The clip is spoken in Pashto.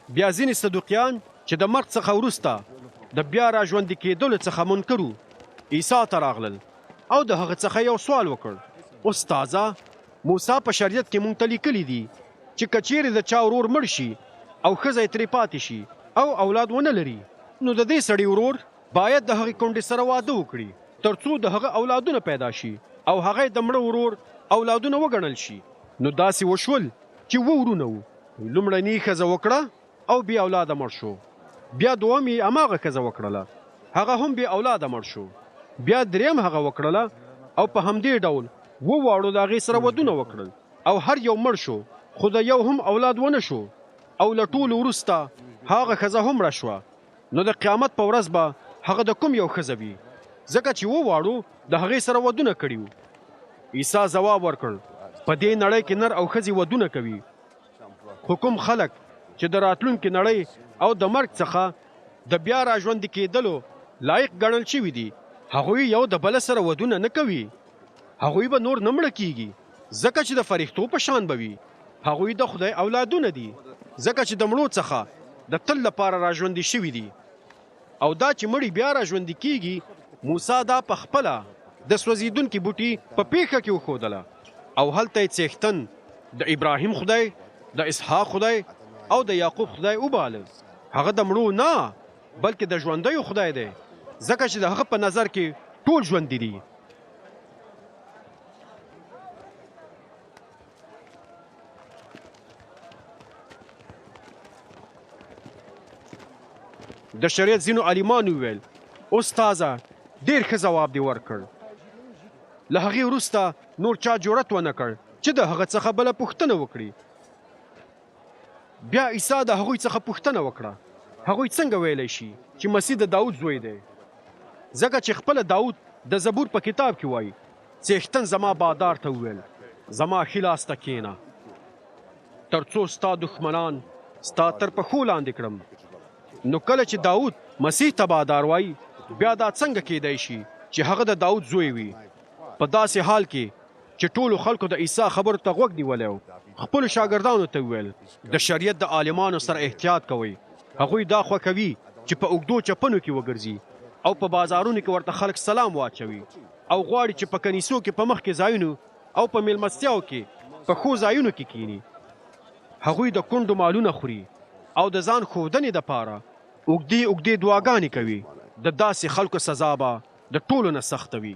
بیا ځینې صدوقیان چې د مرګ څخه وروسته د بیا راژوندي کېدلو څخه منکر وو، عیسی ته راغلل او د هغه څخه یو سوال وکړ، استاذه! موسی په شریعت کې مونږ ته لیکلي دي چې که چیرې د چا ورور مړ شي او ښځه یې ترې پاتې شي او اولاد ونه لري، نو د دې سړي ورور باید د هغې کونډې سره واده وکړي، ترڅو د هغه اولادونه پیدا شي او هغه یې د مړه ورور اولادونه وګڼل شي. نو داسې وشول چې اووه ورونه وو. لومړني ښځه وکړه او بې اولاده مړ شو. بیا دوم یې هماغه ښځه وکړله، هغه هم بې اولاده مړ شو. بیا دریم هغه وکړله او په همدې ډول اووه واړو د هغې سره ودونه وکړل او هر یو مړ شو، خو د یو هم اولاد ونه شو او له ټولو وروسته هغه ښځه هم مړه شوه. نو د قیامت په ورځ به هغه د کوم یو ښځه وي؟ ځکه چې اووه واړو د هغې سره ودونه کړي وو. عیسی ځواب ورکړ، په دې نړۍ کې نر او ښځې ودونه کوي، خو کوم خلک چې د راتلونکې نړۍ او د مرګ څخه د بیا راژوندي کېدلو لایق ګڼل شوي دي، هغوی یو د بله سره ودونه نه کوي. هغوی به نور نه مړه کېږي، ځکه چې د فرښتو په شان به وي. هغوی د خدای اولادونه دي، ځکه چې د مړو څخه د تل لپاره راژوندي شوي دي. او دا چې مړي بیا راژوندي کېږي، موسی دا په خپله د سوځېدونکي بوټي په پېښه کې وښودله او هلته یې څښتن د ابراهیم خدای، د اسحاق خدای او د یعقوب خدای وباله. هغه د مړو نه، بلکې د ژوندیو خدای دی، ځکه چې د هغه په نظر کې ټول ژوندي دي. د شریعت ځینو عالمانو وویل، استاذه، ډېر ښه ځواب دې ورکړ. له هغې وروسته نور چا جرئت ونه کړ چې د هغه څخه بله پوښتنه وکړي. بیا عیسی د هغوی څخه پوښتنه وکړه، هغوی څنګه ویلی شي چې مسیح د داود زوی دی؟ ځکه چې خپله داود د زبور په کتاب کې وایي، څښتن زما بادار ته وویل، زما ښي لاس ته کښېنه، تر څو ستا دښمنان ستا تر پښو لاندې کړم. نو کله چې داود مسیح ته بادار وایي، بیا دا څنګه کېدای شي چې هغه د داود زوی وي؟ په داسې حال کې چې ټولو خلکو د عیسی خبرو ته غوږ نیولی و، خپلو شاګردانو ته وویل، د شریعت د عالمانو سره احتیاط کوئ، هغوی دا خوښوي چې په اوږدو چپنو کې وګرځي او په بازارونو کې ورته خلک سلام واچوي او غواړي چې په کنیسو کې په مخکې ځایونو او په مېلمستیاو کې په ښو ځایونو کې کیني. هغوی د کونډو مالونه خوري او د ځان ښودنې دپاره اوږدې اوږدې دعاګانې کوي. د داسې خلکو سزا به د ټولو نه سخته وي.